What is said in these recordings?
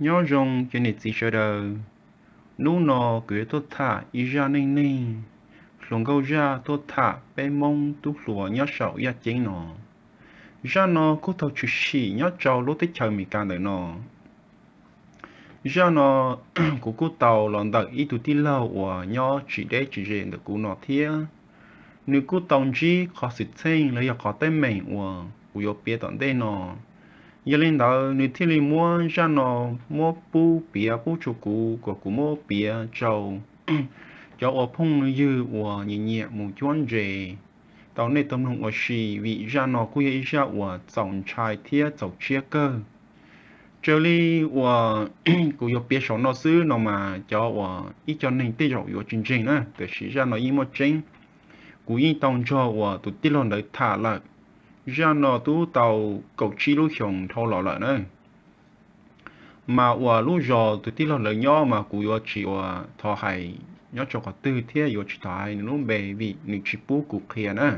Nyob zoo cov niam txiv sawv daws, hnub no kuv yuav tuaj tham ib zaj neej neeg hluas nkauj zaj tuaj tham peb Hmoob tub hluas nyob saum yaj ceeb no. Zaj no kuj tau tshwm sim nyob rau lub teb chaws Amelikas ntawm no. Zaj no kuv kuj tau los ntawm ib tug tij laug uas nyob tsis deb tsis ze ntawm kuv no thiab. Nws kuj tau ntsib qhov xwm txheej los yog qhov teeb meem uas kuv yuav piav tom ntej no. Yog li ntawd nws thiaj li muab zaj no muab pub piav pub rau kuv kom kuv muab piav rau cov ua phooj ywg uas nyiam nyiam mus cuab ntses tau nej tau mloog ua si, vim zaj no kuj yog ib zaj uas txaus ntshai thiab txaus tshiab kawg. Raws li uas kuv yuav piav saum no xwb no mas cov uas ib co neeg tej zaum yuav tsis ntseeg na, tiam sis zaj no yeej muaj tseeb. Kuv yeej tau nrog uas tus tij laug ntawd tham lawm. Zaj no twb tau kaum tsib lub xyoos dhau los lawm na. Mas uas lub zos tus tij laug lawv nyob mas kuv yuav tsis uas thov hais nyob rau qhov twg thiab yuav tsis thov hais nws lub npe vim nws tsis pub kuv qhia na.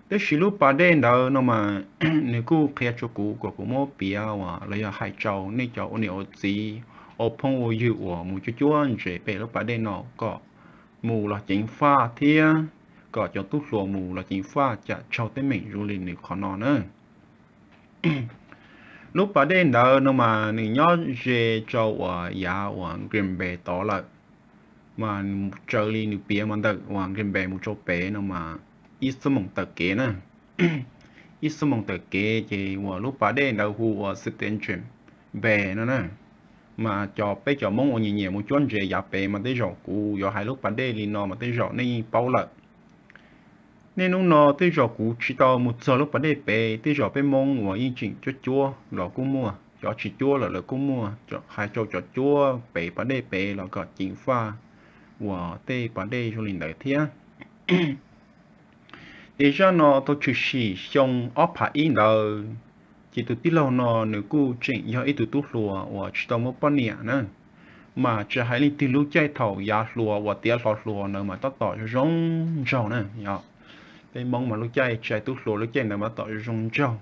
Tab sis lub pas dej ntawd no mas nws kuj qhia rau kuv kom kuv muab piav uas los yog hais rau nej cov ua niam ua txiv, ua phooj ua ywg uas mus cuab cuab ntses pem lub pas dej no kom mus los ceev faj thiab kom cov tub hluas mus los ceev faj tsam raug teeb meem zoo li nws qhov no na. Lub pas dej ntawd no mas nws nyob ze rau uas yav uas Green Bay tod lawm, mas raws li nws piav mas ntawm uas Green Bay mus rau pem no mas ib xuab moos taw kev na, ib xuab moos taw kev ces uas lub pas dej ntawd hu ua Sutton Bay no na. Mas cov peb cov Hmoob uas nyiam nyiam mus cuab ntses yav pem mas tej zaum kuv yuav hais lub pas dej li no mas tej zaum nej yeej paub lawm. Niaj hnub no tej zaum kuv tsis tau mus txog lub pas dej pem, tej zaum peb Hmoob uas yeej tseem cuab cuab los kuj muaj, cov tsis cuab lawm lawv kuj muaj, hais rau cov cuab pem pas dej pem los kom ceev faj uas tej pas dej zoo li ntawd thiab. Ces zaj no tau tshwm sim xyoo ob phav ib ntawd, ces tus tij laug no nws kuj tseem yog ib tug tub hluas uas tsis tau muaj poj niam na. Mas tsis hais leej twg lub caij thaum yav hluas uas tiav hlo hluas ntawd mas tab tom zoo nraug na, yog peb Hmoob mas lub caij tsis hais tub hluas lub caij ntawd mas tab tom zoo nraug.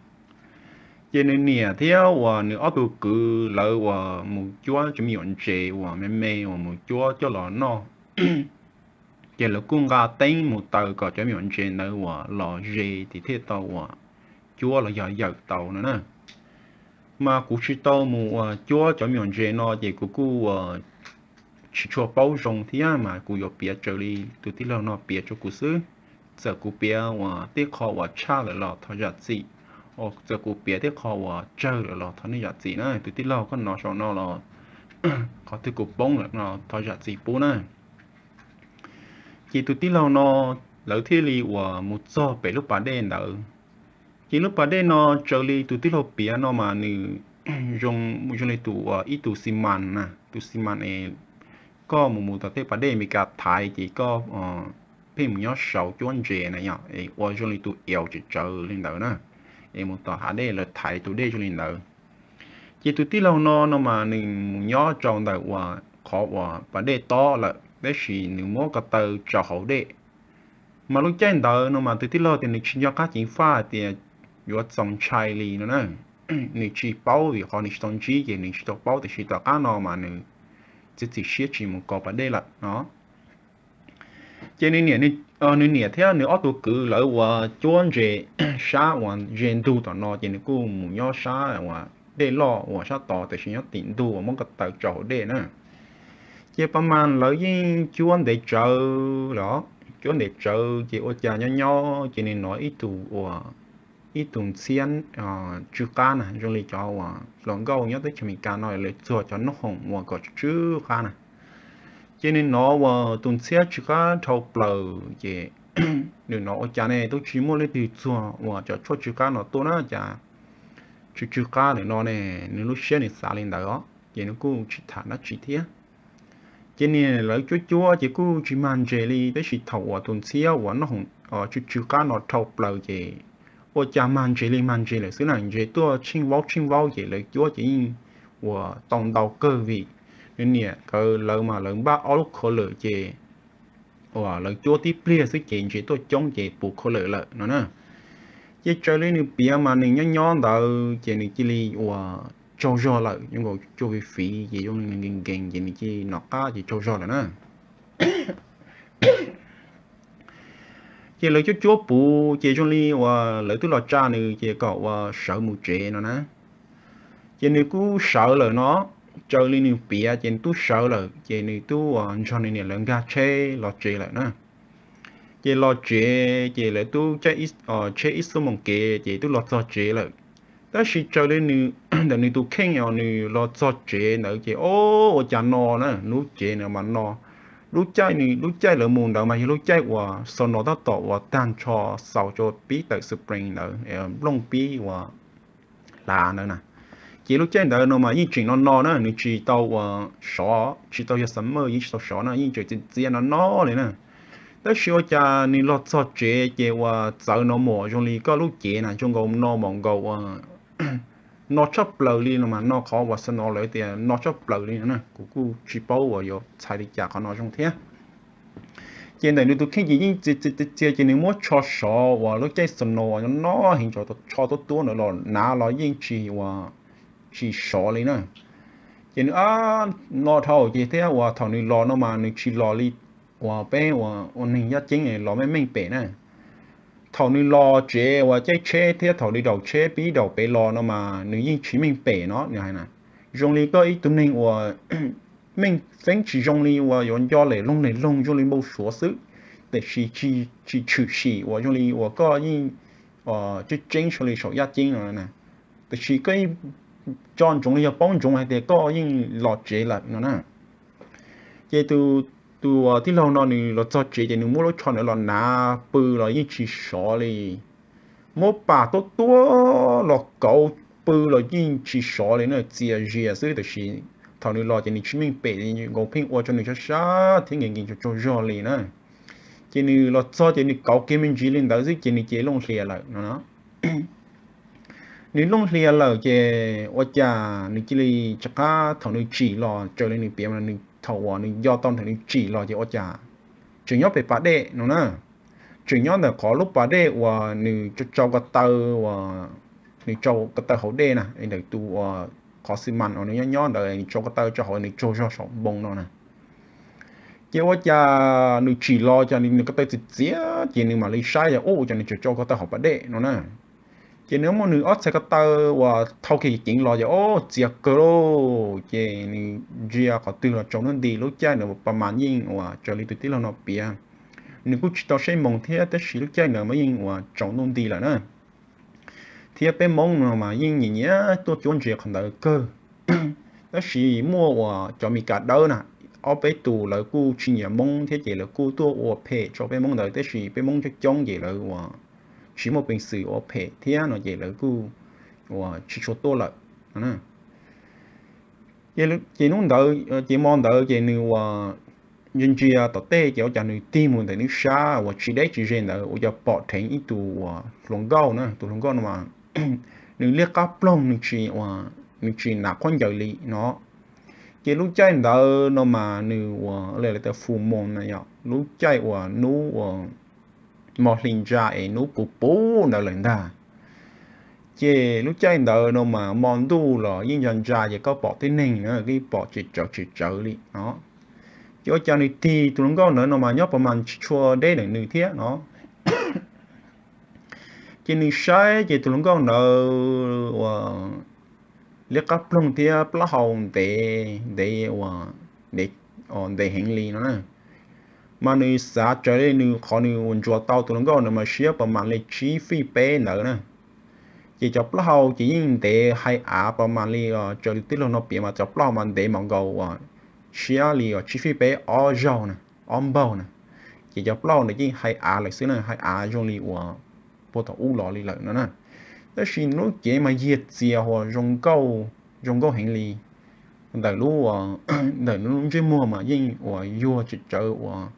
Ces nws niam thiab uas nws ob tug kwv lawv uas mus cuab cov me nyuam ntses uas me me uas mus cuab coj los noj, ces lawv kuj nqa teeb mus taws kom cov me nyuam ntses ntawd uas los ze ces thiaj tau uas cuab los yog yawm tau no na. Mas kuv tsis tau mus uas cuab cov me nyuam ntses no ces kuv kuj uas tsis tshua paub zoo thiab, mas kuv yuav piav raws li tus tij laug no piav rau kuv xwb. Txawm kuv piav uas tej qho uas tshaj lawm los thov zam txim, txawm kuv piav tej qho uas tsawg lawm los thov nej zam txim na. Tus tij laug koj hnov saum no los qhov twg kuv poob lawm no thov zam txim pub na. Ces tus tij laug no lawv thiaj li uas mus txog pem lub pas dej ntawd. Ces lub pas dej no raws li tus tij laug piav no mas nws zoo li tus uas ib tug xi mas na, tus xi mas es koj mus mus tom tej pas dej Amelikas thaiv ces koj pheej mus nyob saud cuab ntses na yom, es ua zoo li tus ev tsawv tsawv li ntawd na, es mus tom hav dej lawv thaiv tus dej zoo li ntawd. Ces tus tij laug no no mas nws mus nyob rau ntawm uas qhov uas pas dej tob lawm tab sis nws muab ko taw tso hauv dej. Mas lub caij ntawd no mas tus tij laug tias nws tsis nco qab ceev faj tias yuav txaus ntshai li no na. Nws tsis paub vim qhov nws tsis tau ntsib ces nws tsis tau paub, tiam sis tom qab no mas nws txiav txim siab tsis mus kos pas dej lawm no. Ces nws niam thiab nws ob tug kwv lawv uas cuab ntses sab uas ze ntug tom no ces nws kuj mus nyob sab uas dej loj uas sab tod tiam sis nyob tim ntug uas muab ko taw tso hauv dej na. Ces pas mas lawv yeej cuab ntev tsawv los cuab ntev tsawv ces ua cas nyob nyob ces nws hnov ib tug uas ib tug ntxhiab tsw qab na, zoo li cov uas hluas nkauj nyob teb chaws Amelikas no lawv txuag cov noob hoom uas kom tsw qab na. Ces nws hnov uas tus ntxhiab tsw qab dhau plaws ces nws hnov ua cas ne twb tsis muaj leej twg txuag uas cov tshuaj tsw qab no tuaj na cas tsw tsw qab lawm no ne. Nws lub siab nws xav li ntawd os ces nws kuj tsis tham dab tsi thiab. Ces niag lawv cuab cuab ces kuj tsis mag ntses li tab sis thaum uas tus ntxhiab uas noob hoom tsw tsw qab no dhau plaws ces ua cas mag ntses li mag ntses lawm xwb na, ntses tuaj tsheej vaub tsheej vaub ces lawv cuab ces yeej uas tau ntau kawg vim nws niam nkawd lawv mas lawv npaj ob lub khav lawm ces uas lawv cuab tib pliag xwb ces ntses tuaj coob ces puv khav lawm lawm no na. Ces raws li nws piav mas nws nyob nyob ntawd ces nws cia li uas tsaug zog lawm, zoo nkaus cuag fiv fiv ces zoo li nkees nkees ces nws cia li nov qab ces tsaug zog lawm na. Ces lawv cuab cuab puv ces zoo li uas lawv twb los tsa nws ces kom uas sawv mus tsev no na. Ces nws kuj sawv lawm no, raws li nws piav ces nws twb sawv lawm ces nws twb uas nrog nws niam lawv nkag tsheb los tsev lawm na. Ces los tsev ces lawv twb caij tsheb ib xuab moos kev ces twb los txog tsev lawm. Tab sis raws li nws, ntawm nws tus kheej os, nws los txog tsev ntawd ces o, ua cas no na, lub cev no mas no, lub caij nws, lub caij lawv mus ntawd mas yog lub caij uas snow tab tom uas tag nrho, xaus rau pib tawm spring ntawd, nplooj pib uas hlav ntawd na. Ces lub caij ntawd no mas yeej tseem no no na, nws tsis tau uas sov, tsis tau yog summer, yeej tsis tau sov na, yeej tseem txias txias no no li na. Tab sis ua cas nws los txog tsev ces uas txawv no mos zoo li koj lub cev na zoo nkaus no mos nkaus uas no tshaj plaws li no mas no qhov uas snow lawv tias no tshaj plaws li no na, kuv kuj tsis paub uas yuav txhais li cas qhov no zoo thiab. Ces ntawm nws tus kheej ces yeej txias txias ces nws muab tsho sov uas lub caij snow no no heev, tsho tuab tuab ntawd los hnav los yeej tsis uas tsis sov li na. Ces nws ab no dhau ces thiab uas thaum nws los no mas nws tsis los li uas peb uas ua neeg yaj ceeb los meej meej pem na. Thaum nws los tsev uas caij tsheb thiab thaum nws daus tsheb pib daus pem los no mas nws yeej tsis meej pem no nws hais na. Zoo li koj ib tug neeg uas meej feeb tsis zoo li uas yuav nco lem loog lem loog zoo li npau suav xwb, tiam sis tsis tshwm sim uas zoo li uas koj yeej tseeb tseeb zoo li saum yaj ceeb no na. Tiam sis koj yeej tso ntsoov li yog paub ntsoov hais tias koj yeej los tsev lawm no na. Ces tus, tus tij laug no nws los txog tsev ces nws muab lub tsho ntawd los hnav pw los yeej tsis sov li. Muab pas tuab tuab los kauv pw los yeej tsis sov li na, txias zias xwb. Tiam sis thaum nws los ces nws tsis meej pem, nkaus pheej ua rau nws sab sab thiab nkees nkees tsaug zog li na. Ces nws los txog ces nws kauv kiag me ntsis li ntawd xwb ces nws cia li looj hlias lawm no. Nws looj hlias lawm ces ua cas nws cia li rov qab, thaum nws tsim los raws li nws piav mas nws thaum uas nws nco tau ntawm nws tsim los ces ua cas tseem nyob pem pas dej no na. Tseem nyob ntawm qhov lub pas dej uas nws tsau ko taw, uas nws tsau ko taw hauv dej na, ntawm tus uas qhov xi mas uas nws nyob nyob ntawd nws tsau ko taw rau hauv nws tsaug zog saum npoo no na. Ces ua cas nws tsim los cas nws ko taw txias txias ces nws mam li saib ua cas nws tseem tsau ko taw hauv pas dej no na. Ces nws muab nws ob txhais ko taw uas thau kiag ceev los ces o, txias kawg lauj. Ces nws ntsia qhov twg los tsaus ntuj nti, lub caij ntawd pas mas yeej uas raws li tus tij laug no piav, nws kuj tsis tau saib moos thiab tab sis lub caij ntawd mas yeej uas tsaus ntuj nti lawm na. Thiab peb Hmoob no mas yeej nyiam nyiam tuaj cuab ntses qhov ntawd kawg. Tab sis muaj uas cov Mes Kas dawb na, ob peb tus lawv kuj tsis nyiam Hmoob thiab ces lawv kuj tuaj ua phem rau peb Hmoob ntawd tab sis peb Hmoob coob coob ces lawv uas tsis muaj peev xwm ua phem thiab no ces lawv kuj uas tsis tshua tuaj lawm. Ces hnub ntawd ces hmo ntawd ces nws uas ntsia ntsia tom tej ces ua cas nws tig mus ntawm nws sab uas tsis deb tsis ze ntawd ua cas pom dheev ib tug uas hluas nkauj na, tus hluas nkauj no mas nws liab qab ploog, nws tsis uas nws tsis hnav khaub ncaws li no. Ces lub caij ntawd no mas nws uas lawv tias full moon na yom, lub caij uas hnub uas hmo hli ntsa es hnub puv puv ntawd lawm ntag. Ces lub caij ntawd no mas hmo ntuj los yeej ntsa ntsa ces koj pom tib neeg na, koj pom tsem tsawv tsem tsawv li no. Ces ua cas nws tig, tus hluas nkauj ntawd no mas nyob pas mas tsis tshua deb ntawm nws thiab no. Ces nws saib ces tus hluas nkauj ntawd uas liab qab ploog thiab plaub hau ntev ntev uas ntev heev li no na. Mas nws xav raws li nws qhov nws uas ntsuas tau tus hluas nkauj ntawd mas siab pas mas li tsib feet peb ntawd na. Ces cov plaub hau ces yeej ntev hais av pas mas li, raws li tij laug no piav mas cov plaub hau mas ntev mas nkaus uas siab li uas tsib feet peb ob zaug na, ob npaug na. Ces cov plaub hau ntawd yeej hais av lawm xwb na, hais av zoo li uas puag thaum ub los li lawm no na. Tab sis lub cev mas yiag txias uas zoo nkauj, zoo nkauj heev li. Ntawm lub, ntawm lub ntsej muag mas yeej uas yuag tsem tsawv uas,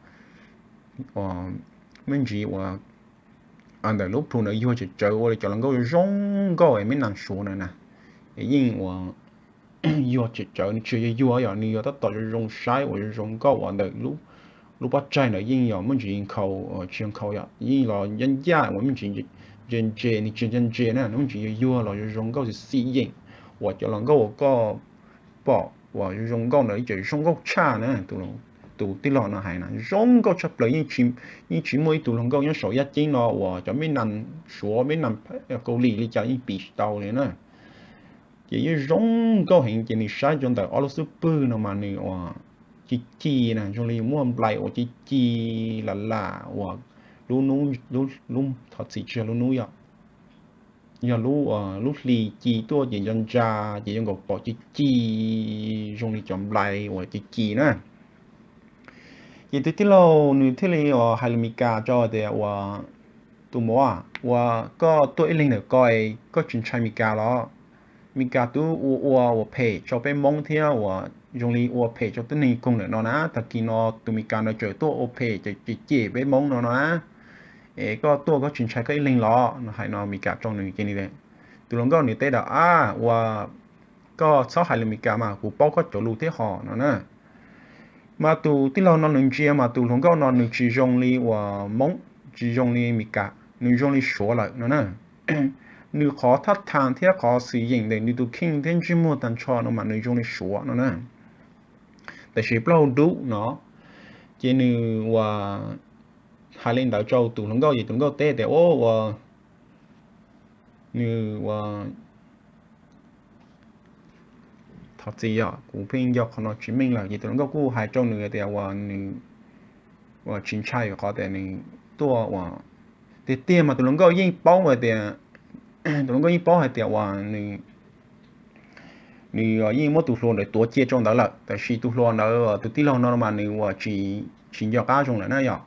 uas me ntsis uas ntawm lub plhu ntawd yuag tsem tsawv ua li cov hluas nkauj zoo nkauj es me nas suav ntawd na. Es yeej uas yuag tsem tsawv, nws tsis yog yuag yom, nws yog tab tom zoo zoo saib uas zoo zoo nkauj uas ntawm lub pob tsaig ntawd yeej yog muaj ntsis nkhaus, tsis nkhaus yom, yeej los ncaj ncaj uas me ntsis ntse ntse, nws tsis ntse ntse na, nws muaj ntsis yuag yuag los zoo zoo nkauj xim xim yeem uas cov hluas nkauj uas koj pom uas zoo nkauj ntawd tseem zoo nkauj tshaj na. Tus tij laug no hais na, zoo nkauj tshaj plaws, yeej tsis muaj ib tug hluas nkauj nyob saum yaj ceeb no uas cov meb nas Suav meb nas Kaus Lim li cas yeej piv tsis tau li na. Ces yeej zoo nkauj heev, ces nws saib rau ntawm ob lub xub pwg no mas nws uas ci ci na, zoo li muaj nplai uas ci ci lam lam uas lub hnub, lub, thov txim, tsis yog lub hnub, yog lub, lub hli ci tuaj ces ntsa ntsa, ces zoo nkaus pom ci ci zoo li cov nplai uas ci ci na. Ces tus tij laug nws thiaj li uas hais lus Mis Kas rau tias uas, tus muam, uas koj tuaj ib leeg ntawm ko, koj tsis ntshai Mis Kas los? Mis Kas twb ua ua uas phem rau peb Hmoob thiab uas zoo li ua phem rau tib neeg koog ntawm no na. Tag kis no tus Mis Kas no tseem tuaj ua phem cem cem peb Hmoob no no na. Es koj tuaj koj tsis ntshai koj ib leeg los? No hais no Mis Kas rau nws ces nws, tus hluas nkauj nws teb tias, ab, uas koj txhob hais lus Mis Kas mas, kuv paub koj cov lus thiab hos no na. Mas tus tij laug no nws ntsia mas tus hluas nkauj no nws tsis zoo li uas Hmoob, tsis zoo li Mis Kas, nws zoo li Suav lawm no na. Nws qhov thaj thas thiab qhov xwm yeem ntawm nws tus kheej thiab ntsej muag tag nrho no mas nws zoo li Suav no na. Tab sis plaub hau dub no. Ces nws uas hais li ntawd rau tus hluas nkauj ces tus hluas nkauj teb tias, ua, nws ua, thov txim yom, kuv pheej nco qhov no tsis meej lawm. Ces tus hluas nkauj kuj hais rau nws tias uas nws uas tsis ntshai qhov tias nws tuaj uas, tiag tiag mas tus hluas nkauj yeej paub hais tias, tus hluas nkauj yeej paub hais tias uas nws yeej muab tus hluas ntawd tuav cia rau ntawd lawm, tab sis tus hluas ntawd, tus tij laug no mas nws uas tsis nco qab zoo lawm na yom.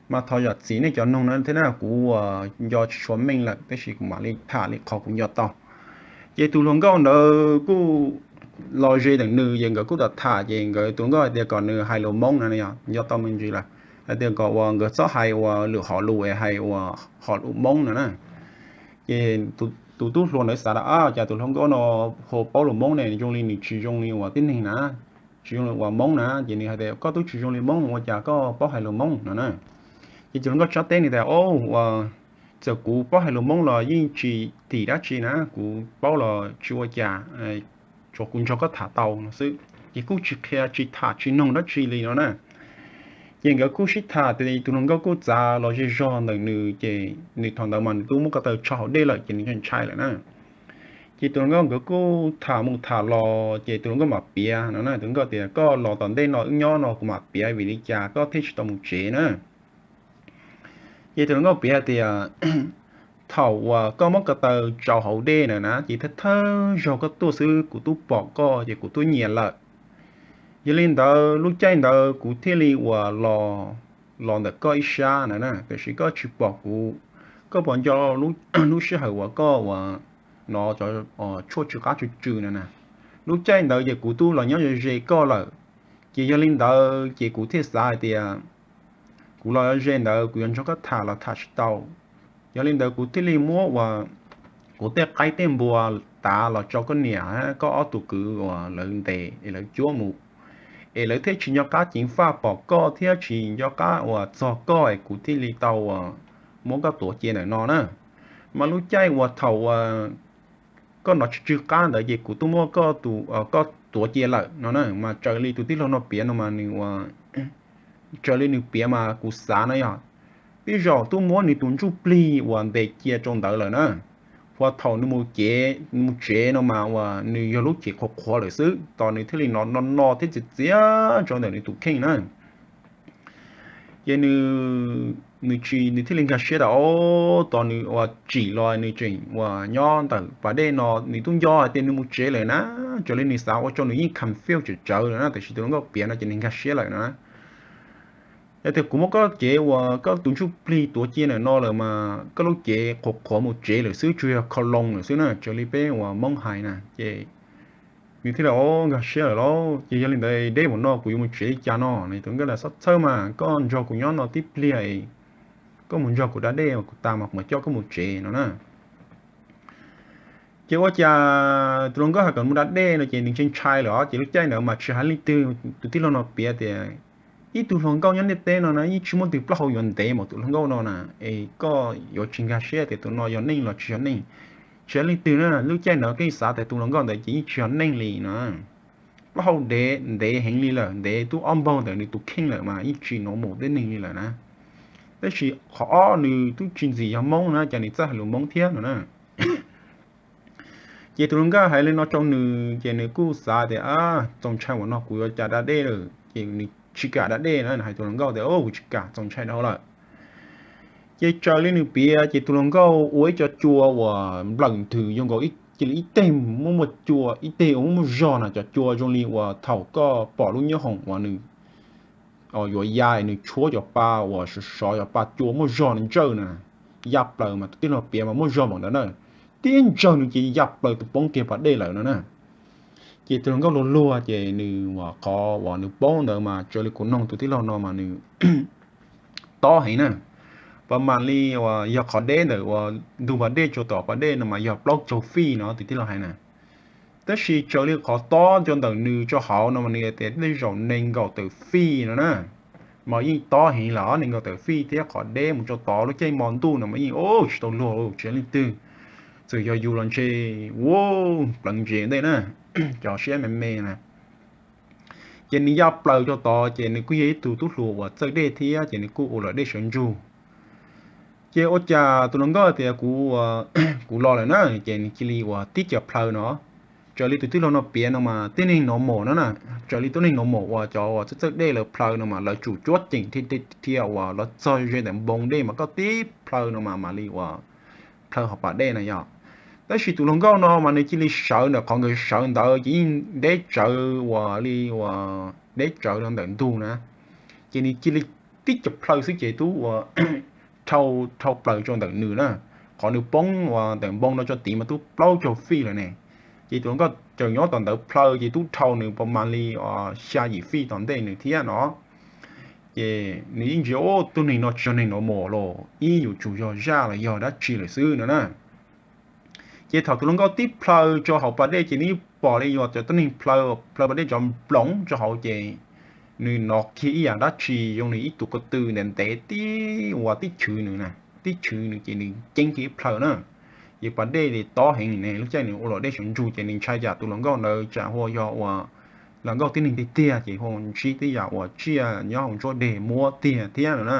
Mas thov zam txim nej cov noog no thiab na, kuv uas nco tsis tshua meej lawm, tab sis kuv mam li tham li qhov kuv nco tau. Ces tus hluas nkauj ntawd kuj los ze ntawm nws, ces nkawd kuj tham tham, ces nkawd tus hluas nkauj hais tias kom nws hais lus Hmoob no, nco tau me ntsis lawm, hais tias kom uas nkawd txhob hais uas lwm hom lus es hais uas hom lus Hmoob no na. Ces tus tub hluas ntawd xav tias, ab, cas tus hluas nkauj no ho paub lus Hmoob ne, zoo li nws tsis zoo li uas tib neeg na, tsis zoo li uas Hmoob na. Ces nws hais tias, koj twb tsis zoo li Hmoob ua cas koj paub hais lus Hmoob no na. Ces tus hluas nkauj teb nws tias, o, uas txawm kuv paub hais lus Hmoob los yeej tsis tim dab tsi na, kuv paub los tsis ua cas, tsuas kuv nrog koj tham tau no xwb. Ces kuj tsis qhia tsis tham tsis noog dab tsi li no na. Ces nkawd kuj sib tham, tus hluas nkauj kuj txav los ze zog ntawm nws, ces nws thaum ntawd mas nws twb muab ko taw tso hauv dej lawm ces nws ntshai ntshai lawm na. Ces tus hluas nkauj nkawd kuj tham mus tham los ces tus hluas nkauj mam piav no na, tus hluas nkauj tias, koj los tom ntej no wb nyob no kuv mam piav vim li cas koj thiaj tsis tau mus tsev na. Ces tus hluas nkauj piav hais tias, thaum uas koj muab ko taw tso hauv dej ntawd na, ces thawj thawj zaug koj tuaj xwb kuv twb pom koj ces kuv twb nyiam lawm. Yog li ntawd lub caij ntawd kuv thiaj li uas los, los ntawm koj ib sab na, tab sis koj tsis pom kuv. Koj puas nco lub sij hawm uas koj uas hnov cov tshuaj tsw qab tsw tsw na na? Lub caij ntawd ces kuv twb los nyob ze ze koj lawm. Ces yog li ntawd ces kuv thiaj xav hais tias kuv los ze ntawd kuv yuav nrog koj tham los tham tsis tau. Yog li ntawd kuv thiaj li muab uas kuv tej qaib tej npua tav los tso koj niam koj ob tug kwv uas lawv ntes es lawv cuab mus, es lawv thiaj tsis nco qab ceev faj pom koj thiab tsis nco qab uas txog koj es kuv thiaj li tau uas muab koj tuav cia ntawm no na. Mas lub caij uas thaum uas koj hnov tsw tsw qab ntawd ces kuv twb muab koj, koj tuav cia lawm no na. Mas raws li tus tij laug no piav no mas nws uas, raws li nws piav mas kuv xav na yog, tej zaum twb muab nws tus ntsuj plig uas ntes cia rau ntawd lawm na. Uas thaum nws mus tsev no mas uas nws yog lub cev qhuav qhuav lawm xwb, tos nws thiaj li no no no thiab txias txias rau ntawm nws tus kheej na. Ces nws, nws tsis, nws thiaj li nkag siab tas, o, tos nws uas tsim los nws tseem uas nyob ntawm pas dej no, nws twb nco hais tias nws mus tsev lawm na. Raws li nws xav ua rau nws yeej confuse tsawv tsawv lawm na, tab sis tus hluas nkauj piav no ces nws nkag siab lawm na. Yog tias kuv muab koj cev uas koj tus ntsuj plig tuav cia ntawm no lawm mas koj lub cev qhuav qhuav mus tsev lawm xwb, tsuas yog kho loo lawm xwb na, raws li peb uas Hmoob hais na. Ces nws thiaj li, o, nkag siab lawm lauj. Ces yog li ntawd deb mus no kuv yuav mus tsev li cas no? Nws tus hluas nkauj tias, txhob txhawj mas, koj nrog kuv nyob no tib pliag, koj mus nrog kuv da dej kuv tas mas kuv mam coj koj mus tsev no na. Ces ua cas tus hluas nkauj hais kom mus da dej no ces nws ntshai ntshai lawm os. Ces lub caij ntawd mas tsis hais leej twg, tus tij laug no piav tias, ib tug hluas nkauj nyob ntiaj teb no na yeej tsis muaj tus plaub hau yuav ntev npaum tus hluas nkauj no na. Es koj yuav tsis nkag siab tias tus no yog neeg los tsis yog neeg. tsis yog leej twg na, lub caij ntawd koj yeej xav tias tus hluas nkauj ntawd ces yeej tsis yog neeg li no. Plaub hau ntev ntev heev li lawm, ntev tub ob npaug ntawm nws tus kheej lawm mas yeej tsis normal tej neeg li lawm na. Tab sis qhov ob nws twb tsis ntxim yog Hmoob na, ces nws txawj hais lus Hmoob thiab no na. Ces tus hluas nkauj hais li no rau nws ces nws kuj xav tias, txaus ntshai ua no kuv yuav cas da dej lawm, ces nws tsis kam da dej na, nws hais tus hluas nkauj tias, kuv tsis kam, txaus ntshai dhau lawm. Ces raws li nws piav ces tus hluas nkauj ua ib co cua uas nplawm nthwv zoo nkaus ib, cia li ib teg muaj muaj cua, ib teg uas muaj muaj zog na, cov cua zoo li uas thaum koj pom lub nyob hoom uas nws yuav ya nws tshuab cov pa uas sov sov cov pa cua muaj zog ntsawj na, ya plaws mas tus tij laug piav mas muaj zog npaum ntawd na, tib ntsawg nws ces ya plaws tus poob kiag pas dej lawm no na. Ces tus hluas nkauj luag luag ces nws uas qhov uas nws poob ntawd mas raws li kuv noog tus tij laug no mas nws tob heev na, pas mam li uas yog qhov deb ntawm uas ntug pas dej tso tom pas dej no mas yog plaub caug fij no tus tij laug hais na. Tab sis raws li qhov tob nco ntawm nws tso hauv no mas nws tias tej zaum nees nkaum tawm fij no na, mas yeej tob heev lawm, nees nkaum tawm fij thiab qhov deb mus tso tod lub caij hmo ntuj no mas yeej tsis tau luag tsis yog leej twg, txawm yog yus los ntshe ua pleev ntses ntej na, cov siab me me na. Ces nws ya plaws tso tod ces nws kuj yog ib tug tub hluas uas txawj dej thiab ces nws kuj ua luam dej sawv ntsug. Ces ua cas tus hluas nkauj tias, kuv los lawm na, ces nws cia li uas tib co plhaw no. Raws li tus tij laug no piav no mas tib neeg no mos no na, raws li tib neeg no mos uas cov uas txawj txawj dej lawv plhaw no mas lawv tsum cuab ceem thiaj uas los txog ze ntawm npoo dej mas koj tib plhaw no mas mam li uas plhaw hauv pas dej na yom. Tab sis tus hluas nkauj no mas nws cia li sawv ntawm qhov nkawd sawv ntawd ces yeej deb tsawv uas li uas deb tsawv rau ntawm ntug na, ces nws cia li tib co plhaw xwb ces twb uas dhau plaws rau ntawm nws na, qhov nws poob uas ntawm npoo no tso tid mas twb plaub caug fij lawm ne. Ces tus hluas nkauj tseem nyob tom ntawd plhaw ces twb dhau nws pas mam li xya yim fij tom ntej nws thiab no. Ces nws yeej ntsia, tus neeg no tsis yog neeg no mos los ib, yuav tsum yog zaj los yog dab tsi lawm xwb no na. Ces thaum tus hluas nkauj tib plhaw rau hauv pas dej ces nws yeej pom li uas cov tuab neeg plhaw, plhaw pas dej cov nploov rau hauv ces nws hnov kiag ib yam dab tsi zoo li ib tug ko tw ntev ntev tib uas tib chwv nws, tib chwv nws ces nws ceeb kiag ib plhaw na. Ces pas dej li tob heev ne, lub caij nws ua luam dej sawv ntsug ces nws ntshai tsam tus hluas nkauj ntawd tsam hu yog uas hluas nkauj tib neeg tiag tiag ces hu ntsib tej yam uas tsiaj nyob hauv ntsuab deg muab tiag thiab no na.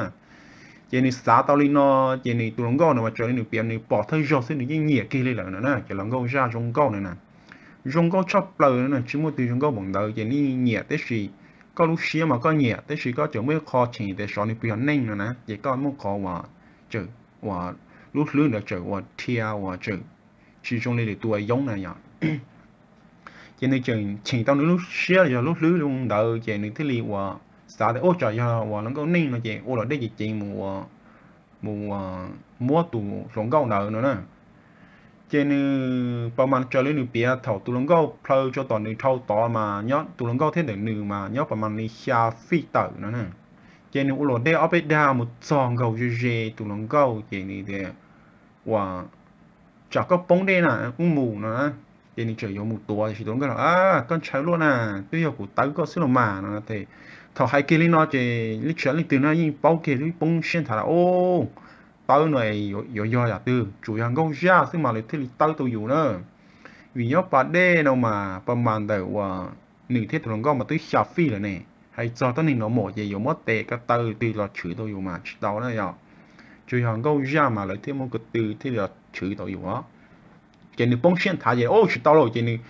Ces nws xav tau li no, ces nws tus hluas nkauj no mas raws li nws piav nws pom thawj zaug xwb nws yeej nyiam kiag li lawm no na, ces hluas nkauj zaj zoo nkauj no na. Zoo nkauj tshaj plaws no na, tsis muaj twg zoo nkauj npaum ntawd ces nws nyiam tab sis koj lub siab mas koj nyiam tab sis koj tseem muaj ib qho cheem tias xyov nws puas yog neeg no na, ces koj muaj qhov uas tseem uas lub hlwb ntawd tseem uas dhia uas tseem tsis zoo li lwm tus yoob na yom. Ces nws tseem cheem tau nws lub siab los yog lub hlwb li ntawd ces nws thiaj li uas xav tias ua tsam yog uas hluas nkauj neeg no ces ua luam dej ceev ceev mus mus muab tus hluas nkauj ntawd no na. Ces nws pas mas raws li nws piav thaum tus hluas nkauj plhaw tso tom nws dhau tod mas nyob tus hluas nkauj thiab ntawm nws mas nyob pas mas li xya fij tawm no na. Ces nws ua luam dej ob peb dag mus txog nkaus ze ze tus hluas nkauj ces nws tias uas tsam koj poob dej na kuj mus no na. Ces nws tseem yuav mus tuav tiam sis tus hluas nkauj tias koj ntshai luaj na, twb yog kuv tawb koj xwb los mas no. Thaum hais kiag li no ces lub tsheb leej twg no yeej paub kiag lub poob siab nthav tias tawb no yuav yog yam twg, tsuas yog nkauj zaj xwb mas lawv thiaj li tawb tau yus na. Vim nyob pas dej no mas pas mas ntawm uas nws thiab tus hluas nkauj mas twb xya fij lawm ne, hais txog tuab neeg no mos ces yuav muab tes ko taw twg los tshwv tau yus mas tsis tau na yom. Tsuas yog nkauj zaj mas lawv thiaj muaj ko tw thiaj li los tshwv tau yus os. Ces nws poob siab nthav ces tsis tau lawm ces nws,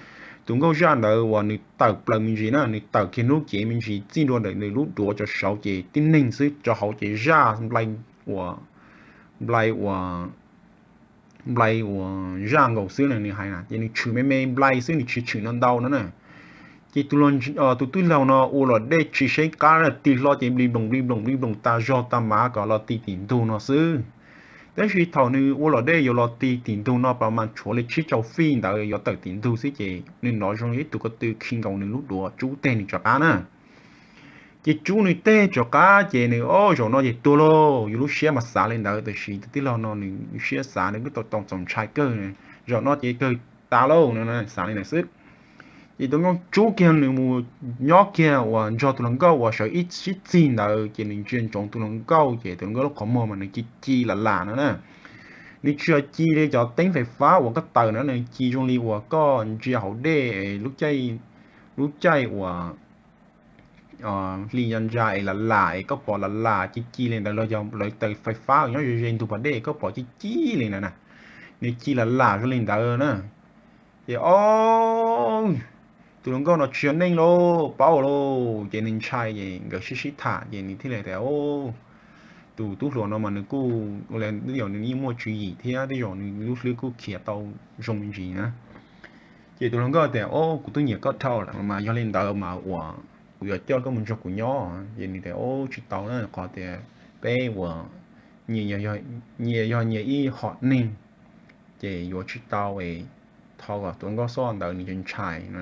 tus nkauj zaj ntawd uas nws tawm plaws me ntsis na, nws tawm kiag lub cev me ntsis txij ntua ntawm nws lub duav rau saud ces tib neeg xwb, rau hauv ces zaj nplai uas, nplai uas nplai uas zaj nkaus xwb na, nws hais na, ces nws tshwm me me nplai xwb, nws tsis tshwm ntau ntau no na. Ces tus tij laug no ua luam dej tsis saib qab, tig hlo ces npli nploos npli nploos npli nploos tas zog tas mav kom los ti tim ntug no xwb. Tab sis thaum nws ua luam dej yuav los ti tim ntug no pas mas tshuav li tsib caug fij ntawd yuav tawm tim ntug xwb ces nws hnov zoo li ib tug ko tw khi nkaus nws lub duav tsub teg nws rov qab na. Ces tsub nws teg rov qab ces nws, o, zaum no ces tuag lauj, yus lub siab mas xav li ntawd, tab sis tus tij laug no nws siab xav nws kuj tau txaus ntshai kawg, zaum no ces kawg tas lauj no xav li ntawd xwb. Ces tus nkauj tsub kiag nws mus nyob kiag uas nrog tus hluas nkauj uas sawv ib sib txig ntawd ces nws ntsia ntsoov tus hluas nkauj ces tus hluas nkauj lub qhov muag mas nws ci ci lam lam no na. Nws tsis yog ci li cov teeb fais fab uas koj taws na, nws ci zoo li uas koj ntsia hauv dej lub caij uas hli ntsa ntsa es lam lam es koj pom lam lam ci ci li ntawd los yog lawv taws fais fab nyob ze ze ntug pas dej koj pom ci ci li ntawd na. Nws ci lam lam zoo li ntawd na. Ces o, tus hluas nkauj no tsis yog neeg lauj, paub lauj. Ces nws ntshai ces nkawd sib sib tham ces nws thiaj li tias, tus tub hluas no mas nws kuj ua li nws yeej muaj tswv yim thiab tej zaum nws lub hlwb kuj khiav tau zoo me ntsis na. Ces tus hluas nkauj tias, o, kuv twb nyiam koj dhau lawm mas yog li ntawd mas uas kuv yuav coj koj mus nrog kuv nyob. Ces nws tias, o, tsis tau na, qhov tias peb uas nyias yog nyias ib hom neeg, ces yuav tsis tau es thov kom tus hluas nkauj xob ntawd nws ntshai no.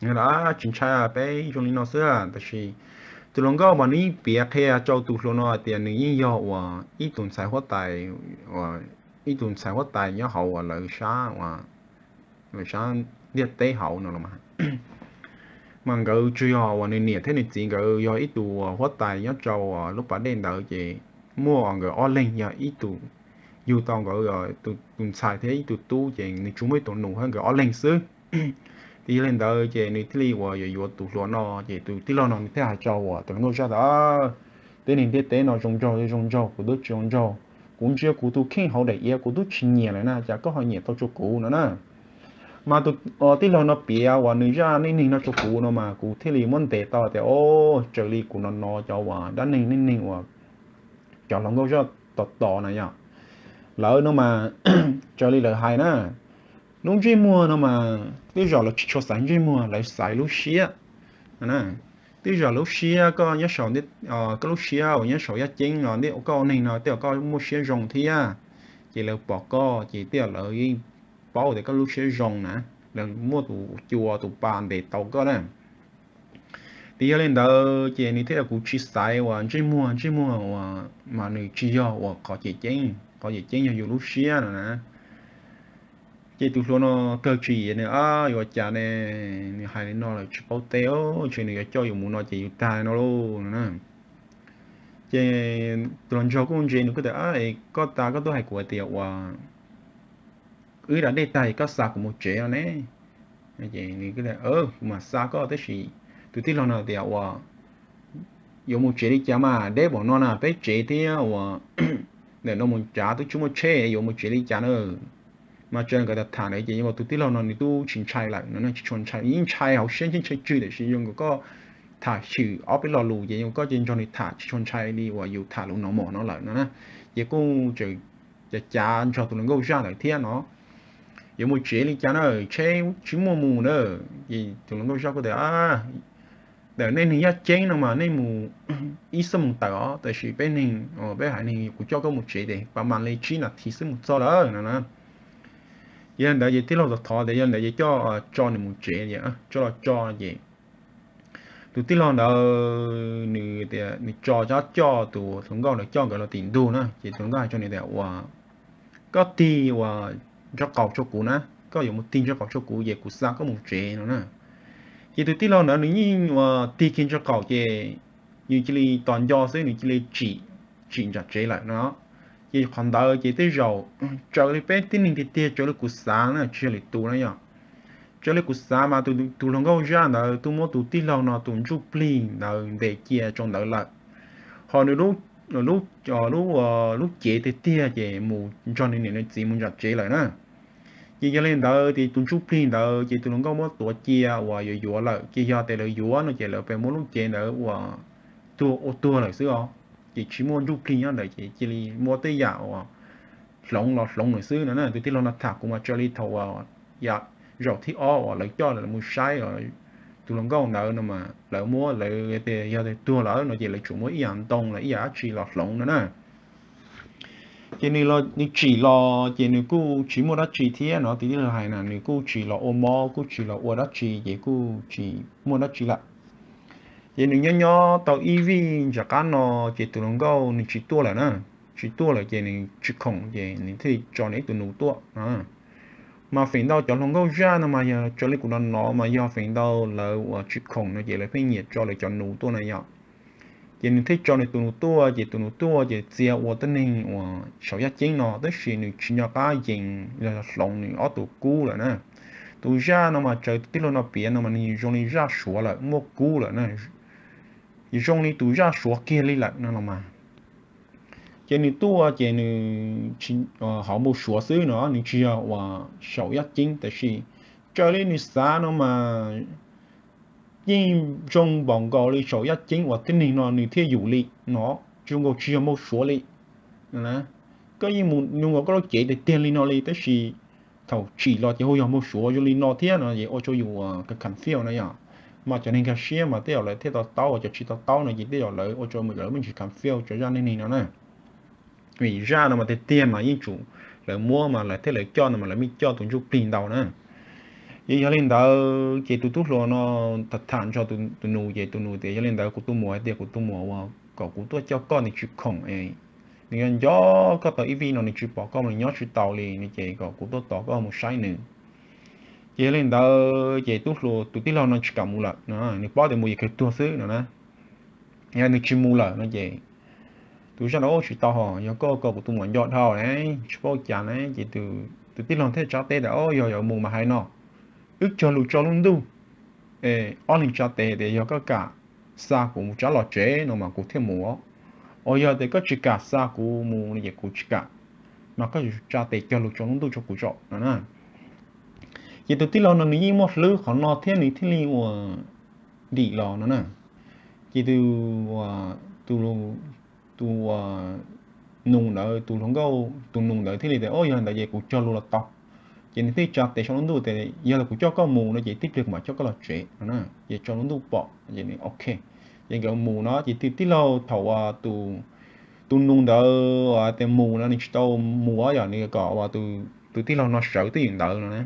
Tsis ntshai, peb zoo li no xwb. Tab sis tus hluas nkauj mas nws yeej piav qhia rau tus hluas no hais tias nws yeej yog uas ib tus ntxhais huab tais, ib tus ntxhais huab tais nyob hauv uas lawv sab, lawv sab ntiaj teb hauv no los mas. Mas nkawd tsuas yog uas nws niam thiab nws txiv nkawd yog ib tug huab tais nyob rau lub pas dej ntawd ces muaj nkawd ob leeg yog ib tus yug tau nkawd tus ntxhais thiab ib tug tub ces nws tsuas muaj ib tus nus thiab nkawd ob leeg xwb. Ces yog li ntawd ces nws thiaj li uas yuav yuav tus hluas no ces tus tij laug no nws thiaj hais rau uas tus hluas nkauj zaj tias, tib neeg ntiaj teb no zoo nraug zoo nraug, kuv twb tsis zoo nraug. Kuv ntsia kuv tus kheej hauv daim iav kuv twb tsis nyiam lawm na, cas koj ho nyiam tau rau kuv no na. Mas tus tij laug no piav uas nws zaj neej neeg no rau kuv no mas kuv thiaj li muab ntes tau tias, o, raws li kuv no no cov uas dab neeg neej neeg uas cov hluas nkauj zaj tos tos na yom, lawv no mas raws li lawv hais na, lub ntsej muag no mas tej zaum lawv tsis tshua xaiv ntsej muag, lawv xaiv lub siab. Tej zaum lub siab koj nyob saum, koj lub siab uas nyob saum yaj ceeb los koj ua neeg no tej zaum koj muaj siab zoo thiab, ces lawv pom koj ces tej zaum lawv yeej paub tias koj lub siab zoo na, lawv muaj tus cua tus pa ntes tau koj na. Ces yog li ntawd ces nws thiaj tias kuv tsis xaiv uas ntsej muag, ntsej muag uas mas nws tsis yog uas qhov cem ceeb, qhov cem ceeb yog yus lub siab no na. Ces tus hluas no kawg tsis yeem, nws yuav cas ne, nws hais li no lawm tsis paub teb, ntshe nws yuav coj yus mus no ces yus tag no lauj no na. Ces tus hluas nraug kuj ntse nws kuj tias, koj tas koj twb hais kuv tias uas wb da dej tag koj xa kuv mus tsev no ne. Kuv mam xa koj tab sis tus tij laug no tias uas yuav mus tsev li cas mas deb npaum no na, peb tsev thiab uas ntawm no mus tsav twb tsis muaj tsheb, yuav mus tsev li cas na. Mas tsa nkawd tham tham ntawd ces tus tij laug no nws twb tsis ntshai lawm no, tsis tshua ntshai, yeej ntshai hauv siab ntshai tswg tiam sis zoo nkaus koj tham xwm ob peb lo lus ces zoo koj ces nrog nws tham tsis tshua ntshai li uas yus tham lus no mos no lawm no na. Ces kuj tseem cav cav nrog tus hluas nkauj zaj ntawd thiab no, yuav mus tsev li cas na, tsheb tsis muaj mus na. Ces tus hluas nkauj zaj kuj tias, ntawm nej neeg yaj ceeb no mas nej mus ib xuab moos tawm os, tab sis peb neeg, peb haiv neeg kuv coj koj mus tsev ces pas mas li tsib nas this xwb mus txog lawm no na. Yog li ntawd ces tij laug thov thov tias yog li ntawd ces coj tso nws mus tsev, coj los tso ces tus tij laug ntawd nws tias nws tso coj tus hluas nkauj ntawd coj nkawd los tim ntug na, ces tus hluas nkauj hais rau nws tias uas koj tig uas ntsa qaum rau kuv na, koj yuav mus tig ntsa qaum rau kuv ces kuv xa koj mus tsev no na. Ces tus tij laug ntawd nws yeej uas tig kiag ntsa qaum ces nws cia li tos nco xwb, nws cia li tsim, tsim nram tsev lawm no. Ces qhov ntawd ces tej zaum raws li peb tib neeg tiag tiag, raws li kuv xav na, tsis yog lwm tus na yom, raws li kuv xav mas tus hluas nkauj zaj ntawd twb muab tus tij laug no tus ntsuj plig ntawd ntes cia rau ntawd lawm, ho nws lub, lub cev tiag tiag ces mus nrog nws niam nws txiv mus nram tsev lawm na. Ces yog li ntawd ces tus ntsuj plig ntawd ces tus hluas nkauj muab tuav cia uas yuav yuav lawm, ces yog tias lawv yuav no ces lawv pheej muab lub cev ntawd uas tuag ua tuag lawm xwb os. Ces tsis muaj ntsuj plig nyob ntawd ces cia li muab tej yam uas hloov los hloov lawm xwb no na. Tus tij laug no tham kuv mas raws li thaum uas yam zaum thib ob uas lawv coj lawv mus saib tus hluas nkauj ntawd no mas lawv muab lawv tias yog tias tuag lawm no ces lawv tsuas muab ib yam ntoo los ib yam dab tsi los hloov no na. Ces nws, nws tsim los ces nws kuj tsis muaj dab tsi thiab no, tus tij laug hais na, nws kuj tsis los ua mob kuj tsis los ua dab tsi ces kuj tsis muaj dab tsi lawm. Ces nws nyob nyob tau ib vij nram qab no ces tus hluas nkauj nws tsis tuaj lawm na, tsis tuaj lawm ces nws tsis khoom ces nws thiaj li tso nws ib tug nus tuaj no. Mas feem ntau cov hluas nkauj zaj no mas yog raws li kuv hnov hnov mas yog feem ntau lawv uas tsis khoom no ces lawv pheej nyiam tso lawv cov nus tuaj na yom. Ces nws thiaj tso nws tus nus tuaj, ces tus nus tuaj ces txia ua tib neeg uas saum yaj ceeb no, tab sis nws tsis nco qab yees los hloov nws ob tug kub lawm na. Tus zaj no mas raws tus tij laug no piav no mas nws zoo li zaj suav lawm, muaj kub lawm na, zoo li tus zaj suav kiag li lawm no los mas. Ces nws tuaj ces nws tsis, hauv npau suav xwb no, nws tsis yog uas saum yaj ceeb, tab sis raws li nws xav no mas yeej zoo npaum nkaus li saum yaj ceeb uas tib neeg no nws thiaj yus li no, zoo nkaus tsis yog npau suav li. Koj yeej mus nkaus koj lub cev tiag tiag li no li, tab sis thaum tsim los ces hu yog npau suav zoo li no thiab no ces ua rau yus confuse na yom. Mas cov neeg nkag siab mas tej zaum lawv thiaj to taub, cov tsis to taub no ces tej zaum lawv ua rau lawv me ntsis confuse rau zaj neej neeg no na. Vim zaj no mas tiag tiag mas yeej tsum lawv muab mas lawv thiaj lawv coj no mas lawv me coj tus ntsuj plig ntau na. Ces yog li ntawd ces tus tub hluas no tham tham nrog tus nus ces tus nus tias yog li ntawd kuv tus muam hais tias kuv tus muam uas kom kuv tuaj coj koj nws tsis khoom, nws nco nco koj tau ib vij no nws tsis pom koj, nws nyob tsis tau li no ces kom kuv tuaj tos koj mus saib nws. Ces yog li ntawd ces tub hluas tus tij laug no tsis kam mus lawm, nws paub tias mus yog kawg tuag xwb no na. Yog nws tsis mus lawm no ces tus zaj no ua tsis tau ho, yog koj kom kuv tus muam nco dhau ne, tsis paub cas ne, ces tus tij laug thiaj tsa tes tias o yog yuav mus mas hais no, wb cog lus tso lub ntuj, ob leeg tsa tes tias yog koj kam xa kuv mus tsab los tsev no mas kuv thiaj mus, o yog tias koj tsis kam xa kuv mus no ces kuv tsis kam, mas koj yuav tsa tes cog lus tso lub ntuj tso kuv tso no na. Ces tus tij laug no nws yeej muaj hlwb qhov no thiab nws thiaj li ua dim los no na. Ces tus, tus, tus nus ntawd, tus hluas nkauj tus nus ntawd thiaj li tias o yog ntawd ces kuv cog lus los tau. Ces nws thiaj tsa tes sau lub ntuj tias yog kuv coj koj mus no ces tib pliag kuv mam coj koj los tsev no na, ces tso lub ntuj pom ces nws ok. Ces nkawd mus no ces tus tij laug thaum uas tus nus ntawd tias mus no nws tsis tau mus, yog nws kom uas tus tij laug no sawv twj ywm ntawd no na.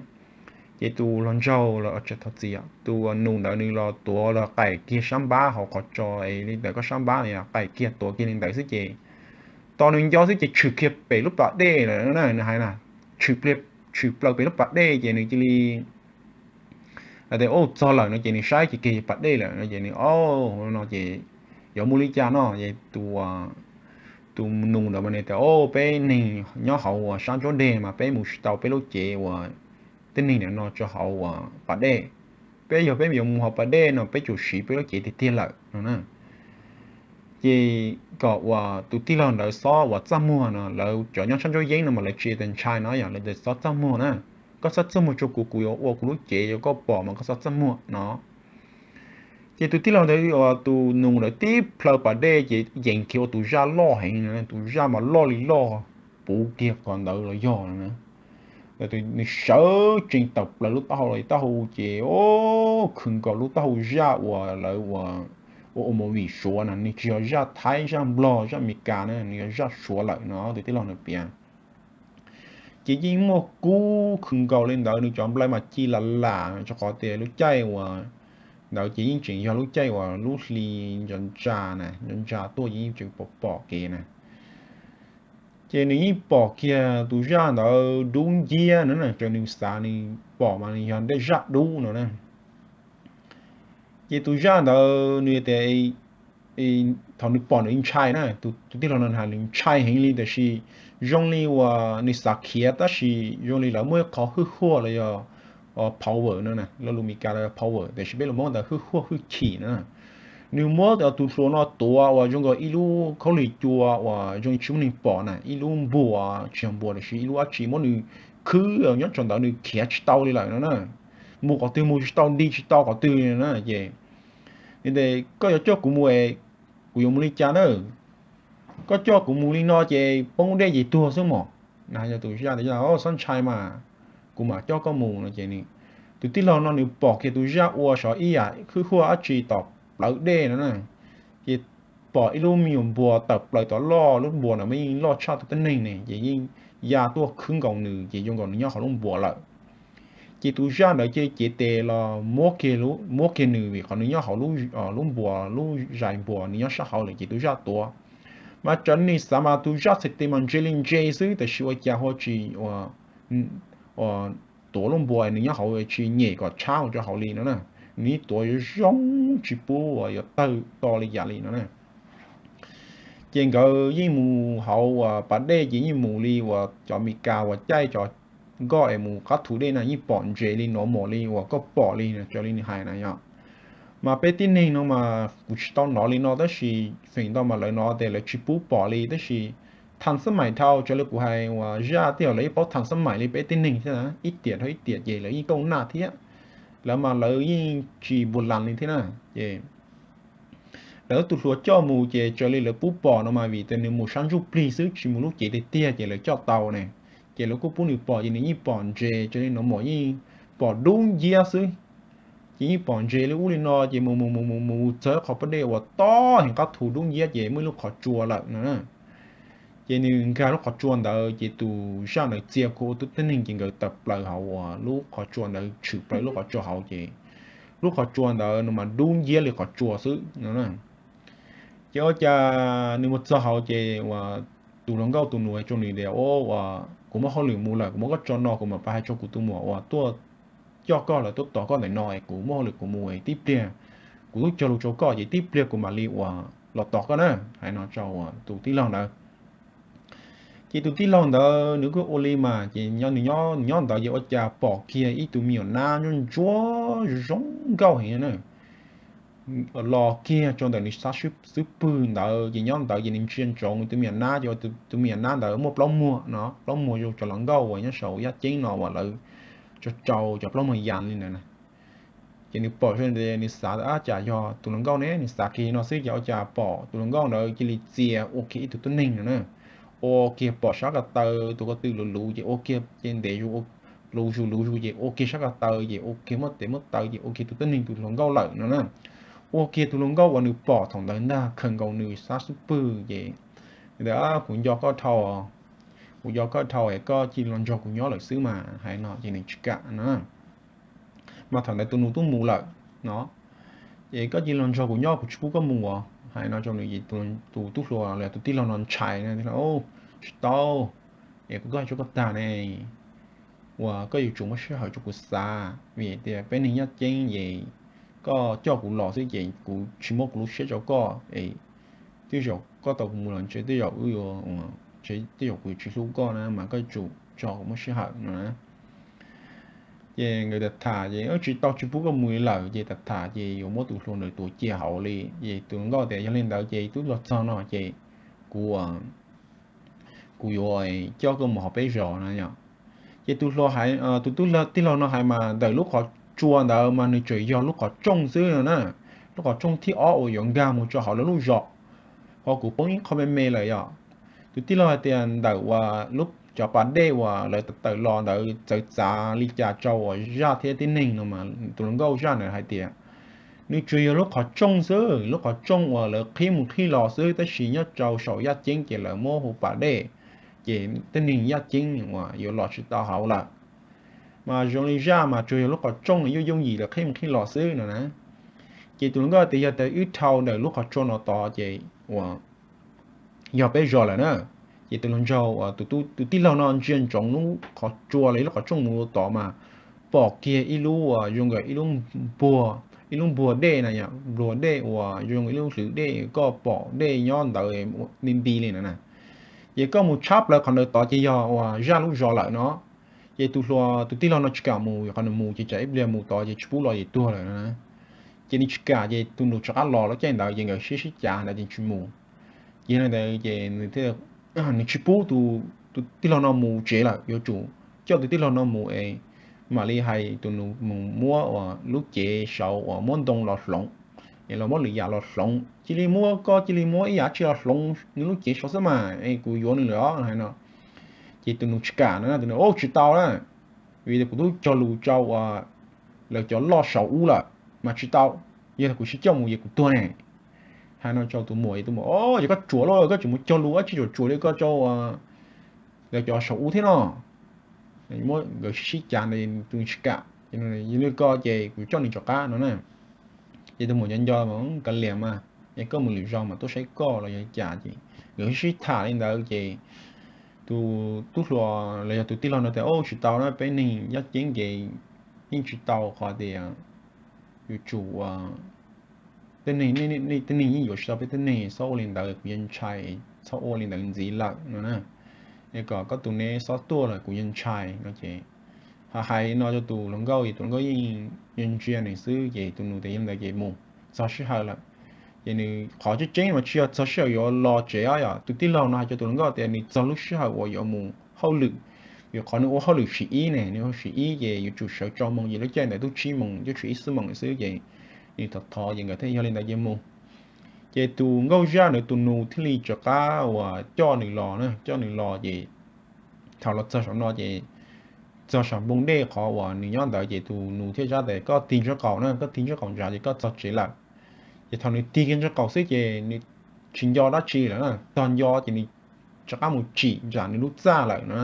Ces tus hluas nraug los tsis tau txiv, tus nus ntawd nws los tuav los qaim kiag sab npab hauv qhov tso, li ntawd koj sab npab qaim kiag tuav kiag li ntawd xwb ces tos nws nco xwb ces tshwm kiag pem lub pas dej lawm, nws hais na, tshwm plaws pem lub pas dej ces nws cia li hais tias o txog lawm no ces nws saib ces kiag pas dej lawm no ces nws o no ces yuav mus li cas no es tus nus ntawd mas nws tias o peb neeg nyob hauv uas sab ntsuab deg mas peb mus tsis tau peb lub cev uas tib neeg ntawm no rau hauv uas pas dej. Peb yog peb yuav mus hauv pas dej no peb tsum siv peb lub cev tiag tiag lawm no na. Ces kom uas tus tij laug ntawd xob uas txaj muag no, lawv cov nyob sab ntsuab yeeb no mas lawv tsis tas ntshai no yog lawv tias xob txaj muag na, koj xob txaj muag rau kuv, kuv yuav ua kuv lub cev, yog koj pom mas koj xob txaj muag no. Ces tus tij laug ntawd uas tus nus ntawd tib plhaw pas dej ces yees kiag ua tus zaj loj heev, tus zaj mas loj li loj, puv kiag qhov ntawd los yog no. Nws sawv tsees tawm plaws lub taub hau los taub hau ces o khwv nkaus lub taub hau zaj uas lawv ua, ua ua movie suav na, nws tsis yog zaj thaib zaj nplog zaj Amelikas na, nws yog zaj suav lawm no tus tij laug ntawd piav. Ces yeej muaj kub khwv nkaus li ntawd, nws cov nplai mas ci lam lam rau qhov tias lub caij uas ntawd ces yeej tseem yog lub caij uas lub hli ntsa ntsa na, ntsa ntsa tuaj ces yeej tseem pom pom kev na. Ces nws yeej pom kiag tus zaj ntawd dub nciab no na, raws nws xav nws pom mas nws yog tej zaj dub no na. Ces tus zaj ntawd nws tias thaum nws pom nws ntshai na, tus tij laug no nws ntshai heev li, tiam sis zoo li uas nws xav khiav tab sis zoo li lawv muaj ib qho hwj huaj los yog power no, lo lus Meskas los yog power tiam sis peb lus Hmoob ntawd hwj huaj hwj chim no. Nws muab tus hluas no tuav uas zoo nkaus ib lub khaub lig cua uas zoo tsis muaj neeg pom na, ib lub npuas tsis yog npuas tiam sis ib lub dab tsi muab nws khwb nyob rau ntawd nws khiav tsis tau li lawm no na. Mus qhov twg mus tsis tau, nti tsis tau qhov twg na. Ces nws tias koj yuav coj kuv mus es kuv yuav mus li cas na? Koj coj kuv mus li no ces poob dej ces tuag xwb mog. Nws hais rau tus zaj tias xob ntshai mas, kuv mam coj koj mus no ces tus tij laug no nws pom kiag tus zaj ua sav ib yam hwj huaj dab tsi tom plawv dej no na. Ces pom ib lub me nyuam npuas tawm plaws tom loj, lub npuas ntawd mas yeej loj tshaj tau tib neeg ne, ces yeej ya tuaj khwb nkaus nws ces zoo nkaus nws nyob hauv lub npuas lawm. Ces tus zaj ntawd cia li cev tes los muab kiag nws vim qhov nws nyob hauv lub npuas, lub zais npuas nws nyob sab hauv lawm ces tus zaj tuav. Mas raws nws xav mas tus zaj txhais tes mas ntse li ntse xwb tiam sis ua cas hu tsis tuav lub npuas nws nyob hauv tsis nyem kom tshab rau hauv li no na. Nws yeej tuav yuav zoo tsis pub uas yuav tawg to li cas li no na. Ces nkawd yeej mus hauv uas pas dej ces yeej mus li uas cov Meskas uas caij cov nkoj es mus qab thu dej na, yeej pom ntses li no mos li uas koj pom li no, raws li nws hais na yom. Mas peb tib neeg no mas kuv tsis tau hnov li no, tab sis feem ntau mas lawv hnov tias lawv tsis pub pom li, tab sis thaj xab maim dhau, raws li kuv hais uas zaj tej zaum lawv yeej paub thaj xab maim li peb tib neeg thiab na, ib tiam dhau ib tiam ces lawv yeej kaum naj thiab. Lawv mas lawv yeej tsis npuas las li thiab na. Ces lawv tus hluas coj mus ces raws li lawv pub pom no mas vim tias nws mus sab ntsuj plig xwb, tsis mus lub cev tiag tiag, ces lawv coj tau ne. Ces lawv kuj pub nws pom, ces nws yeej pom ntses, raws li no mas yeej pom dub nciab xwb. Ces yeej pom ntses li ub li no, ces mus mus mus mus mus txog qhov pas dej uas tob heev, qab thu dub nciab, ces muaj ib lub qhov tsua lawm no. Ces nws nkag lub qhov tsua ntawd, ces tus zaj ntawd txia khuv ua tib neeg, ces nkawd tawm plaws hauv uas lub qhov tsua ntawd, tshwm plaws lub qhov tsua hauv, ces lub qhov tsua ntawd no mas dub nciab li qhov tsua xwb no. Ces ua cas nws mus txog hauv, ces uas tus hluas nkauj tus nus hais rau nws tias, Au, uas kuv muaj hauj lwm mus lawm, kuv muab koj tso no, kuv mam pab hais rau kuv tus muam uas tuaj coj koj los tuaj tos koj ntawm no es kuv muaj hauj lwm kuv mus es tib pliag kuv twb cog lus rau koj, ces tib pliag kuv mam li uas los tos koj na. Hais no rau uas tus tij laug ntawd. Ces tus tij laug ntawd nws kuj ua li mas, ces nws nyob ntawd ces ua cas pom kiag ib tug me nyuam nab ntsuab ntsuab zoo nkauj heev na los kiag rau ntawm nws sab xub pwg ntawd. Ces nyob ntawd ces nws ntsia ntsoov tus me nyuam nab, ces tus me nyuam nab ntawd muaj plaub muag no, plaub muag zoo cov hluas nkauj uas nyob saum yaj ceeb no uas lawv tso rau cov plaub muag yas li ntawd na. Ces nws pom, nws xav tias, Ab, cas yog tus hluas nkauj ne? Nws xav kiag no xwb ces ua cas pom tus hluas nkauj ntawd cia li txia ua kiag ib tug tuab neeg no na. Ua kiag pom sab ko taw tus ko tw luv luv, ces ua kiag ces ntev zus, luv zus luv zus, ces ua kiag sab ko taw, ces ua kiag muab tes muab taw, ces ua kiag tus tuab neeg tus hluas nkauj lawm no na. Ua kiag tus hluas nkauj uas nws pom thaum ntawd ntag khaws nkaus nws sab xub pwg, ces nws tias, Kuv nco koj dhau, kuv nco koj dhau es koj cia li los nrog kuv nyob lawm xwb mas. Hais no ces nws tsis kam no. Mas thaum ntawd tus nus twb mus lawm no, ces koj cia li los nrog kuv nyob, kuv tsis pub koj mus. Hais no rau nws ces tus tub hluas los tus tij laug no ntshai na, tias, Tsis tau, es kuv twb hais rau koj tag ne, uas koj yuav tsum muab sij hawm rau kuv xav, vim tias peb neeg yaj ceeb ces koj coj kuv los xwb ces kuv tsis muab kuv lub siab rau koj es tej zaum koj tau kuv mus los ntshe tej zaum wb yuav, ntshe tej zaum kuv yuav tsis hlub koj na, mas koj yuav tsum tso kuv muaj sij hawm no na. Ces nkawd tham tham ces, Tsis tau, tsis pub koj mus li lawm. Ces tham tham ces yuav muab tus hluas ntawd tuav cia hauv li. Ces tus hluas nkauj tias, Yog li ntawd ces twb los txog no ces kuv kuv yuav coj koj mus hauv peb zos na yom. Ces tus hluas, tus tij laug no hais mas ntawm lub qhov tsua ntawd mas nws tseem yog lub qhov rooj xwb no na, lub qhov rooj thib ob uas yuav nkag mus rau hauv lawv lub zos, ho kuv poob ib qho me me lawm yom. Tus tij laug hais tias ntawm uas lub, cov pas dej uas lawv tawm los ntawd txawv txav li cas rau uas zaj thiab tib neeg no mas tus hluas nkauj zaj ntawd hais tias nws tsuas yog lub qhov rooj xwb, lub qhov rooj uas lawv qhib mus qhib los xwb, tab sis nyob rau saum yaj ceeb ces lawv muab hu pas dej, ces tej neeg yaj ceeb uas yuav los tsis tau hauv lawm. Mas zoo li zaj mas tsuas yog lub qhov rooj yooj yooj yim lawv qhib mus qhib los xwb no na. Ces tus hluas nkauj tias yog tias wb dhau ntawm lub qhov tsua no tod ces uas yog peb zos lawm na. Ces tus hluas nraug, tus tij laug no ntsia ntsoov lub qhov tsua los lub qhov rooj mus tod mas pom kiag ib lub uas zoo nkaus ib lub npuag, ib lub npuag dej na, npuag dej uas zoo ib lub hlwv dej, koj pom dej nyob ntawd nti nti li na. Ces koj mus tshab plaws qhov ntawd tod ces yog uas zaj lub zos lawm no. Ces tus hluas, tus tij laug no tsis kam mus, qhov nws mus ces tsam ib pliag mus tod ces tsis pub los ces tuag lawm no. Ces nws tsis kam, ces tus nus rov qab los lub caij ntawd ces nkawd sib sib cav ntawd ces tsis mus. Ces ntawd ces nws tsis pub tus tij laug no mus tsev lawm, yuav tsum coj tus tij laug no mus es mam li hais tus nus mus muab uas lub cev saud uas muab ntoo los hloov, es los muab lwm yam los hloov, cia li muab, koj cia li muab ib yam tsi los hloov nws lub cev saud xwb mas es kuv yuav nws lawm os no. Ces tus nus tsis kam no, tus nus, Tsis tau na, vim kuv twb cog lus rau uas lawv cov loj saum ub lawm mas tsis tau, yog kuv tsis coj mus ces kuv tuag ne. Hais no rau tus muam, tus muam, Ces koj tsuas lauj, koj tseem mus cog lus dab tsi tsuas tsuas li koj rau lawv cov saum ub thiab no. Muab nkawd sib sib cav ntawd tus nus tsis kam, Yog li ko ces kuv coj nws rov qab no na. Ces tus muam nco nco, Kav liam mas, es koj mus lwm zaus mas tuaj saib koj los yog li cas. Ces nkawd sib sib tham li ntawd ces tus tub hluas los yog tus tij laug no tias, Tsis tau na, peb neeg yaj ceeb ces yeej tsis tau qhov tias yuav tsum tej neeg, tej neeg yeej yuav tsis tau peb tej neeg, txhob ua li ntawd kuv yog ntshai, txhob ua li ntawd ntxiv lawm no na. Kom koj tus neb txhob tuaj lawm kuv yog ntshai no ces ho hais li no rau tus hluas nkauj es tus hluas nkauj yeej yog ntsia nws xwb ces tus nus tias yog li ntawd ces mus, txog sij hawm lawm. Ces nws qhov tseeb tseeb mas tsis yog txog sij hawm yuav los tsev os, yog tus tij laug no hais rau tus hluas nkauj tias nws txog lub sij hawm uas yuav mus hauj lwm, vim qhov nws ua hauj lwm sim ib ne, nws ua sim ib ces yuav tsum sawv rau moos ces lub caij ntawd twb tsib moos twb tshuav ib xuab moos xwb ces nws thov thov ces nkawd thiaj yog li ntawd ces mus. Ces tus nkauj zaj ntawd tus nus thiaj li rov qab uas coj nws los na, coj nws los ces thaum los txog saum no ces txog saum npoo dej qhov uas nws nyob ntawd ces tus nus thiaj zaj tias koj tig ntsawj qaum na, koj tig ntsawj qaum ntshav ces koj txog tsev lawm. Ces thaum nws tig kiag ntsawj qaum xwb ces nws tsis nco dab tsi lawm na, txog nco ces nws rov qab mus tsim nram nws lub txaj lawm na,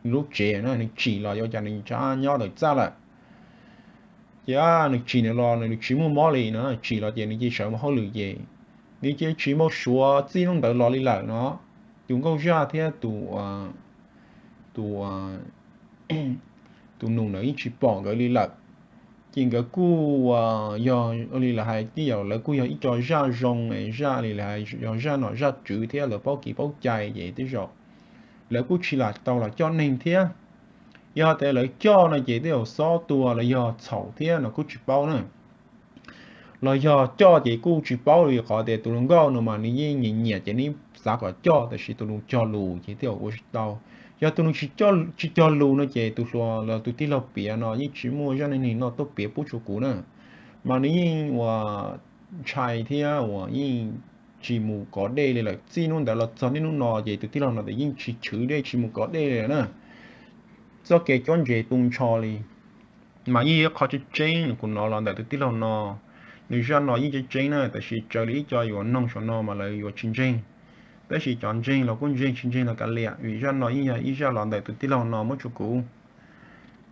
nws lub tsev na, nws tsim los yuav cas nws rov nyob ntawm txaj lawm. Ces nws tsim nws los nws tsis muaj mob li no, tsim los ces nws cia li sawv mus hauj lwm ces nws cia li tsis mus suav txij hnub ntawd los li lawm no. Tus nkauj zaj thiab tus, tus tus nus ntawd yeej tsis pom nkawd li lawm. Ces nkawd kuj yog li lawv hais tij yam lawv kuj yog ib co zaj zoo, zaj li lawv hais yog zaj nom zaj tswv thiab lawv paub kev paub cai ces tej zaum lawv kuj tsis lam tau los coj neeg thiab. Yog tias lawv coj no ces tej zaum xob tua los yog txhaum thiab no kuj tsis paub na. Los yog coj ces kuj tsis paub li qhov tias tus hluas nkauj no mas nws yeej nyiam nyiam ces nws xav kom coj tab sis tus nus cog lus ces tej zaum ua tsis tau. Yog tus nus tsis cog lus no ces tus hluas los tus tij laug piav no yeej tsis muaj zaj neeg no tuaj piav pub rau kuv na. Mas nws yeej uas ntshai thiab uas yeej tsis mus kov dej li lawm, txij hnub ntawd los txog niaj hnub no ces tus tij laug no yeej tsis chwv dej tsis mus kov dej li lawm na. Txoj kev cob ntses tu nrho li. Mas yeej yog qhov tseeb tseeb kuv hnov los ntawm tus tij laug no, nws zaj no yeej tseeb tseeb na, tab sis raws li ib co yuav noog saum no mas lawv yuav tsis ntseeg. Tab sis cov ntseeg los kuj ntseeg, tsis ntseeg los kav liam, vim zaj no yeej yog ib zaj los ntawm tus tij laug no muab rau kuv.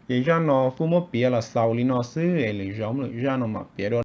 Ces zaj no kuj muab piav los xaus li no xwb es lwm zaus lwm zaj no mam piav dua.